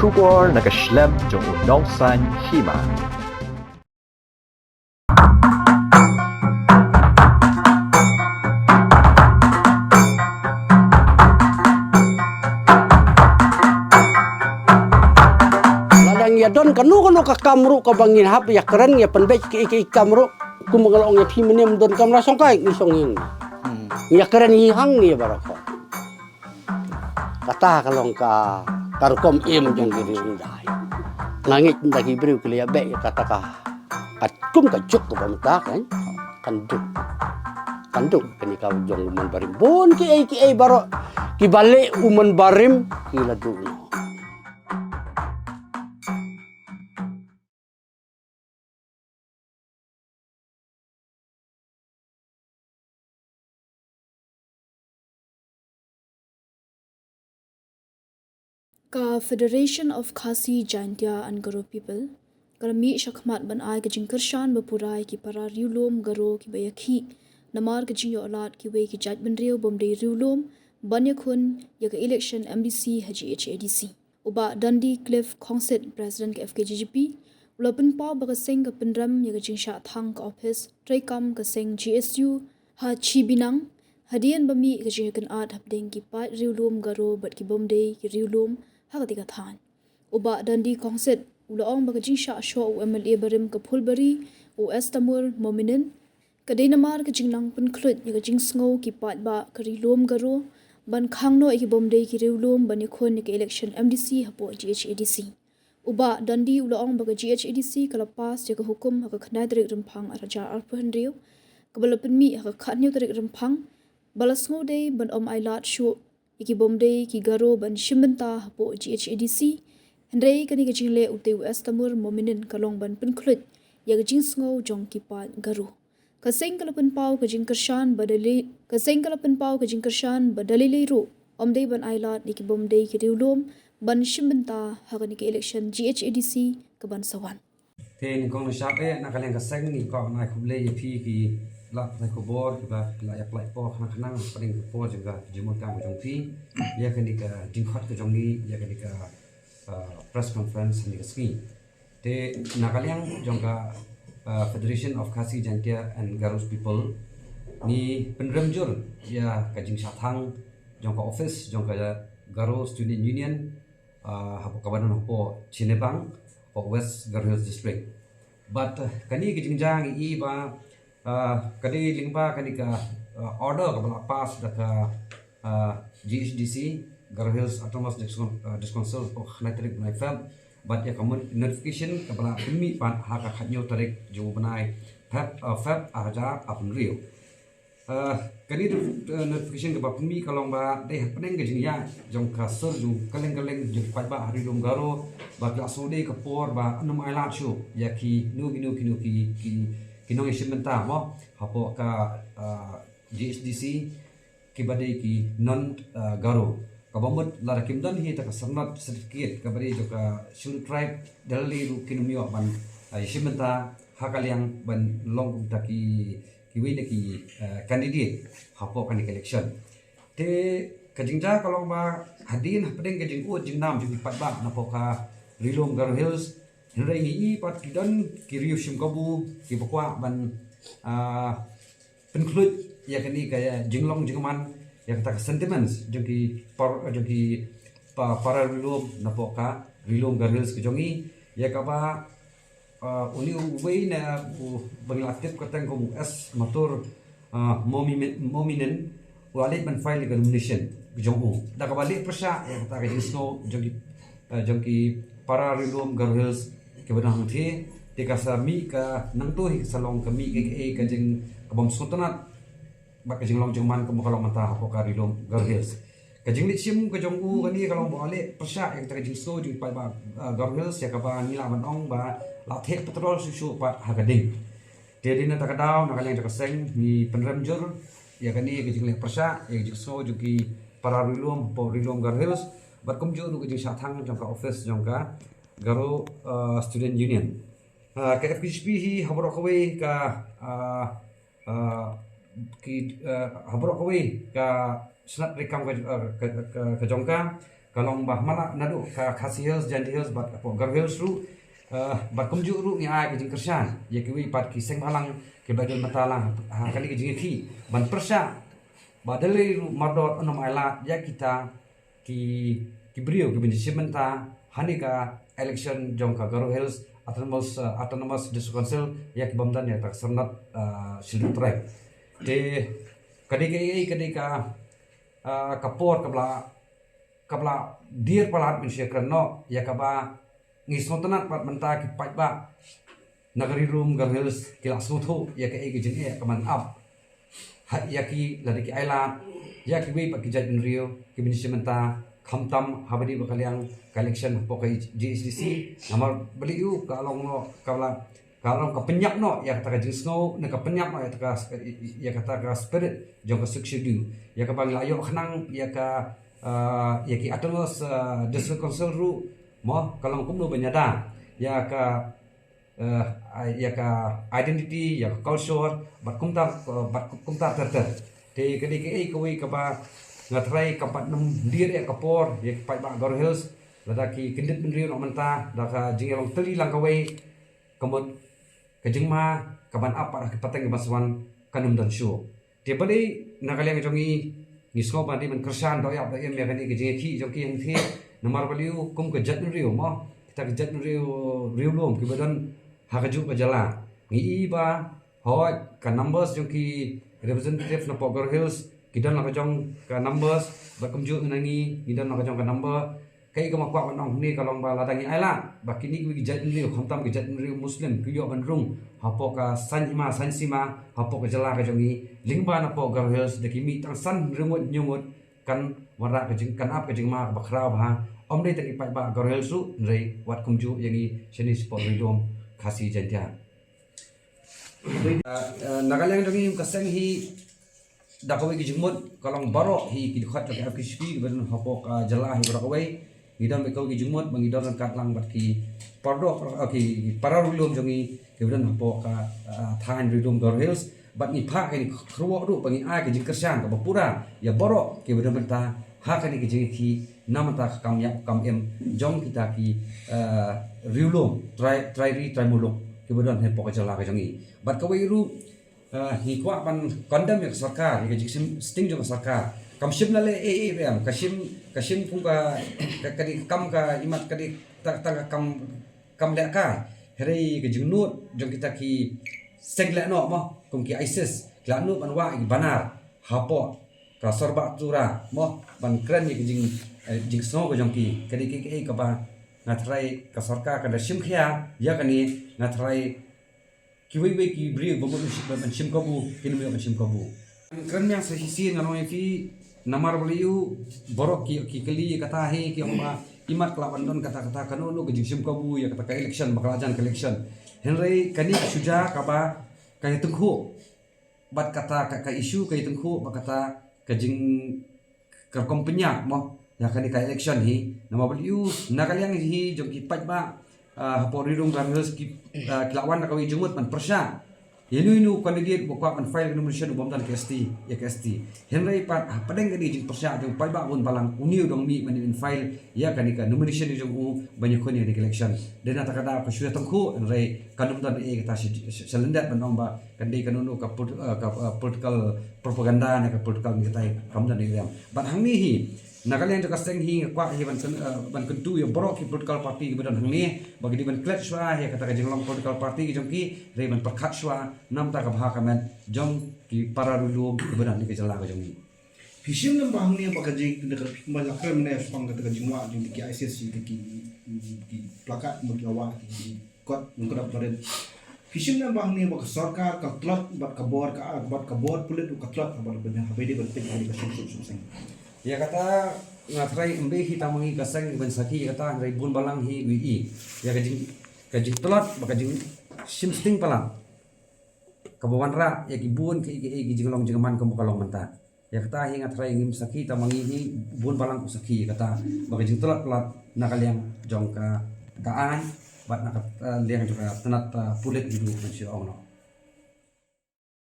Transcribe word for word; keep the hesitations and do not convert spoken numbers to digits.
Khubor na ka shlem jong u nongsaiñ hima. Lada ngi ïa don kano kano ka kam ruh kaba ngin hap ïa kren ïa pynbeit ki, ki kam ruh, kumba nga la ong ïa phi mynne, ym don kamra shongkai ngi shong ïing. Hmm. Ngi ïa kren hi hangne baroh. Kata ka long ka, ka rukom im jong ki riewhyndai. Nga ngeit ynda ki briew ki la ïa beh ïa kata ka, ka kum ka juk kaba mynta kan, kan duk. Kan duk kane ka jong u Manbarim. Bun kiei kiei baroh kiba leh u Manbarim ki la duh noh. Ka Federation of Khasi Jaintia and Garo People ka la mih shakhmat ban ai ka jingkyrshan bapura ïa ki para riewlum Garo kiba ïakhih namar ka jingïoh lad kiwei ki jaitbynriew bym dei riewlum ban ïakhun ïa ka election M D C ha G H A D C. U Bah Dundee Cliff Khongsit, President ka F K J G P, u la pynpaw ba ka seng ka pynrem ïa ka jingshah thang ka ophis treikam ka seng G S U ha Shibinang, hadien ba mih ka jingïakynad hapdeng ki paid riewlum Garo bad ki bym dei ki riewlum ha katei ka thaiñ. U Bah Dundee Khongsit u la ong ba ka jingshah shoh u M L A barim ka Phulbari, u Estamur Mominin, ka dei namar ka jingnang pynkhluit ïa ka jingsngew ki paidbah ka riewlum Garo ban khang noh ïa ki bym dei ki riewlum ban ïakhun ïa ka election M D C hapoh G H A D C. U Bah Dundee u la ong ba ka G H A D C ka la pass ïa ka hukum ha ka khyndai tarik Rymphang arhajar arphew hynriew, kaba la pynmih ha ka khathynñiew tarik Rymphang, ba la sngewdei ban ym ailad shuh ïa ki bym dei ki Garo ban shim bynta hapoh G H A D C. Hynrei kane ka jingleh utei u Estamur Mominin ka long ban pynkhluit ïa ka jingsngew jong ki paid Garo. Ka seng ka la pynpaw ka jingkyrshan ba da lei, ka seng ka la pynpaw ka jingkyrshan ba da lei lei ruh ym dei ban ailad ïa ki bym dei ki riewlum ban shim bynta ha kane ka election G H A D C kaban sa wan. Te nyngkong nyngshap eh, na ka liang ka seng ngi kwah ban ai khublei ïa phi ki lad pathai khubor kiba la ïa pynlait por khnang khnang hapdeng ka por jong ka jingmut kam ka jong phi ïa kane ka jingkhot ka jong ngi ïa kane ka, ah, press conference ha kane ka sngi. Te na ka liang jong ka, ah, Federation of Khasi Jaintia and Garo People, ngi pynrem jur ïa ka jingshah thang jong ka office jong ka Garo Student Union, ah, hapoh kaba don hapoh Chinebang, hapoh West Garo Hills District. Bad, ah, kane ka jingjia ngi i ba, ah, ka dei lyngba kane ka, ah, order kaba la pass da ka, ah, G H D C, Garo Hills Autonomous District, ah, District Council, hapoh khyndai tarik bnai Feb. Bad ïa ka mon-, notification kaba la pynmih pat ha ka khathynñiew tarik jong u bnai Feb, ah, Feb arhajar arphew hynriew. Ah, kane, ah, notification kaba pynmih ka long ba dei hapdeng ka jingïaid jong ka sur jong kylleng kylleng jong ki paidbah ha ri lum Garo, ba ki la sngewdei ka por ba ym ailad shuh ïa kino kino kino ki, ki, ki nongïashim bynta mo hapoh ka, ah, G H D C, kiba dei ki non, ah, Garo. Kaba mut lada kim don hi ta ka syrnod, certificate, kaba dei jong ka Scheduled Tribe, da lei lei ruh kin ym ïoh ban, ah, ïashim bynta ha ka liang ban long kum ta ki, kiwei na ki, ah, candidate hapoh kane ka election. Te ka jingjia ka long ba hadien hapdeng ka jingud jingnam jong ki paidbah napoh ka ri lum Garo Hills, hynrei ngi i pat ki don ki riew shim kabu kiba kwah ban, ah, pynkhluit ïa kane ka jinglong jingman, ïa kata ka sentiments jong ki par-, jong ki pa-, para ri lum napoh ka ri lum Garo Hills ka jong ngi, ïa kaba, ah, une uwei na u ba ngi la tip kyrteng kum u S Matur, ah, Momi-, Mominin, u la leit ban file ïa ka nomination jong u. Da kaba leh pyrshah ïa kata ka jingsngew jong ki, eh, jong ki para ri lum Garo Hills kiba don hangthie, te ka sa mih ka nangta hi ka sa long ka mih ka, ka, ka jing, ka bym sngewtynnad bad ka jinglong jingman kaba ka long mynta hapoh ka ri lum Garo Hills. Ka jingleit shim ka jong u kane ka long ba u la leh pyrshah ïa kata ka jingsngew jong ki paidbah, eh, Garo Hills, ïa kaba ngi lah ban ong ba la theh petrol shuh shuh pat ha ka ding. Te dei na kata ka daw, na ka liang jong ka seng, ngi pynrem jur ïa kane ka jingleh pyrshah, ïa ka jingsngew jong ki para ri lum hapoh ri lum Garo Hills, bad kumjuh ruh ka jingshah thang jong ka office jong ka Garo, uh, Student Union. Uh, ka F K J P hi ha baroh kawei ka, uh, uh, ki, uh, ha baroh kawei ka shnat treikam ka, uh, ka, ka, ka jong ka, Ka long ba ha man la naduh ka Khasi Hills, Jaintia Hills bad hapoh Garo Hills ruh, eh, bad kumjuh ruh ngi ai ka jingkyrshan ïa kiwei pat ki seng bhalang kiba don mynta lang ha kane ka jingïakhih ban pyrshah ba da lei ruh mardor un ym ailad ïa kita ki, ki briew kiba jingshim bynta ha kane ka election jong ka Garo Hills Autonomous, eh, Autonomous District Council ïa ki bym don ïa kata ka syrnod, eh, Scheduled Tribe. Te ka dei ka, ka dei ka, eh, ka por kaba la, kaba la dier palat ban shu ïakren noh ïa kaba ngi sngewtynnat pat mynta ki paidbah na ka Ri Lum Garo Hills ki la sngewthuh ïa kaei ka jingeh ka ban ap ha ïa ki lada ki ailad ïa kiwei pat ki jaitbynriew kiba jingshim bynta, khamtam haba ïadei bad ka liang ka election hapoh ka G H A D C. Namar balei, ka long noh, ka la, ka long ka pynïap noh ïa kata ka jingsngew ne ka pynïap noh ïa kata ka, ïa kata ka spirit jong ka Sixth Schedule, ïa kaba ngi la ïoh khnang ïa ka, ah, ïa ki Autonomous, ah, District Council ruh, mo, ka long kumno ban ïada ïa ka, eh, ïa ka identity, ïa ka culture bad kumta, eh, bad kumta ter ter. Te ka dei kaei kawei kaba nga tharai kam pat nym dier ïa ka por ïa ki paidbah Garo Hills, lada ki kyndit bynriew noh mynta da ka jingïalong tylli lang kawei, ka mut ka jingma ka ban ap pat ha ki pateng kiba sa wan kan ym don shuh. Te balei, na ka liang jong ngi, ngi sngew ba dei ban kyrshan doh ïap doh im ïa kane ka jingïakhih jong ki hangtei, namar balei, kum ka jaitbynriew, mo, kita ki jaitbynriew riewlum kiba don ha kajuh ka jylla, ngi i ba hooid ka numbers jong ki representative napoh Garo Hills ki don la ka jong ka numbers, bad kumjuh na ngi, ngi don la ka jong ka number. Kaei kaba nga kwah ban ong hangne ka long ba lada ngi ailad ba kine kiwei ki jaitbynriew, khamtam ki jaitbynriew Muslim, ki ïoh ban rung hapoh ka saiñ hima saiñ sima hapoh ka jylla ka jong ngi, lyngba napoh Garo Hills, da ki mih tang san hynriew ngut hynñiew ngut, kan wanrah ka jing, kan ap ka jingma kaba khraw bha, ym dei tang ki paidbah Garo Hills ruh, hynrei wat kumjuh ïa ngi shane shapoh Ri Lum Khasi Jaintia. Ah, eh, na ka liang jong ngi ka seng hi, da kawei ka jingmut ka long baroh hi ki dkhot jong ka F K J G P kiba don hapoh ka jylla hi baroh kawei, ngi don bad kawei ka jingmut ba ngi don ryngkat lang bad ki para doh, eh, ki para riewlum jong ngi kiba don hapoh ka, ah, thaiñ Ri Lum Garo Hills, bad ngi phah kane ka kyrwoh ruh ba ngi ai ka jingkyrshan kaba pura ïa baroh kiba don bynta ha kane ka jingïakhih na bynta ka kam ïap kam im jong kita ki, eh, riewlum, trai, trai ri trai muluk kiba don hapoh ka jylla ka jong ngi. Bad kawei ruh, eh, ngi kwah ban condemn ïa ka sorkar, ïa ka jingsngewsih jong ka sorkar. Kam shym la leh ei ei ruh em, ka shim, ka shim kum ka, ka, ka dei ka kam ka imat, ka dei tang, tang ka kam, kam lehkai. Hynrei ka jingnud jong kita ki seng lehnoh, mo, kum ki ISIS, ki la nud ban wah ïa ki banar hapoh ka Sorbah Tura, mo, ban kren ïa ka jing, eh, jingsngew ka jong ki. Ka dei kaei kaei kaba nga tharai ka sorkar kan da shim khia ïa kane, nga tharai kiwei wei ki briew ba mut ban shim kabu, kin ym ïoh ban shim kabu. Kren biang sa shisien, nga ong ïa phi, namar balei, baroh ki, ki kylli ïa kata hi, ki ong ba imat ka lah ban don kata, kata, kano kano ka jingshim kabu ïa kata ka election, ba ka la jan ka election. Hynrei kane ka shu jia kaba ka ïatyngkhuh bad kata ka, ka issue ka ïatyngkhuh bad kata ka jing, ka rukom pynïap, mo, ïa kane ka election hi. Namar balei, na ka liang hi jong ki paidbah, ah, hapoh Ri Lum Garo Hills ki, ah, ki la wan da kawei ka jingmut ban pyrshah ïa uno uno u candidate uba kwah ban file ka nomination u bym don ka ST, ïa ka ST. Hynrei pat hapdeng kane ka jingpyrshah jong u paidbah bun balang, une u dang mih ban ïa file ïa kane ka nomination jong u ban ïakhun ïa kane ka election. Dei na kata ka daw ka shu ïatyngkhuh, hynrei kan ym don ei kata sha, sha, sha lyndet ban ong ba kan dei kano kano ka pol-, eh, ka, eh, political propaganda ne ka political ne kata, kam don ei ruh em. Bad hangne hi, na ka liang jong ka seng hi, nga kwah hi ban kyn-, eh, ban kyntu ïa baroh ki political party kiba don hangne ba ki dei ban klet shuwa ïa kata ka jinglong political party ka jong ki, hynrei ban pyrkhat shuwa na bynta ka bha ka met jong ki para riewlum kiba don ha kane ka jylla ka jong ngi. Phi shim ne em ba hangne ba ka jing, ka, ka, ba la kren mynne shaphang kata ka jingwah jong ki ISIS, ki, ki, ki plakat, ba ki la wah, ki, ki kot, nongkrep barit. Phi shim ne em ba hangne ba ka sorkar ka tlot bad ka bor, ka, bad ka bor pulit ka tlot, bad ban, haba ïadei ban peit ïa ka suk suk suk seng. Ïa kata nga tharai ym dei hi tang ma ngi ka seng ban sakhi ïa kata, hynrei bun balang hi wi i. Ïa ka jing, ka jingtlot bad ka jingshim sting palat kaba wanrah ïa ki bun ki, ki, ki jinglong jingman kumba ka long mynta. Ïa kata hi nga tharai ngim sakhi tang ma ngi hi, bun balang u sakhi ïa kata, ba ka jingtlot palat na ka liang jong ka, ka aiñ bad na ka, eh, liang jong ka tnat, eh, pulit hi ruh, ban shu ong noh.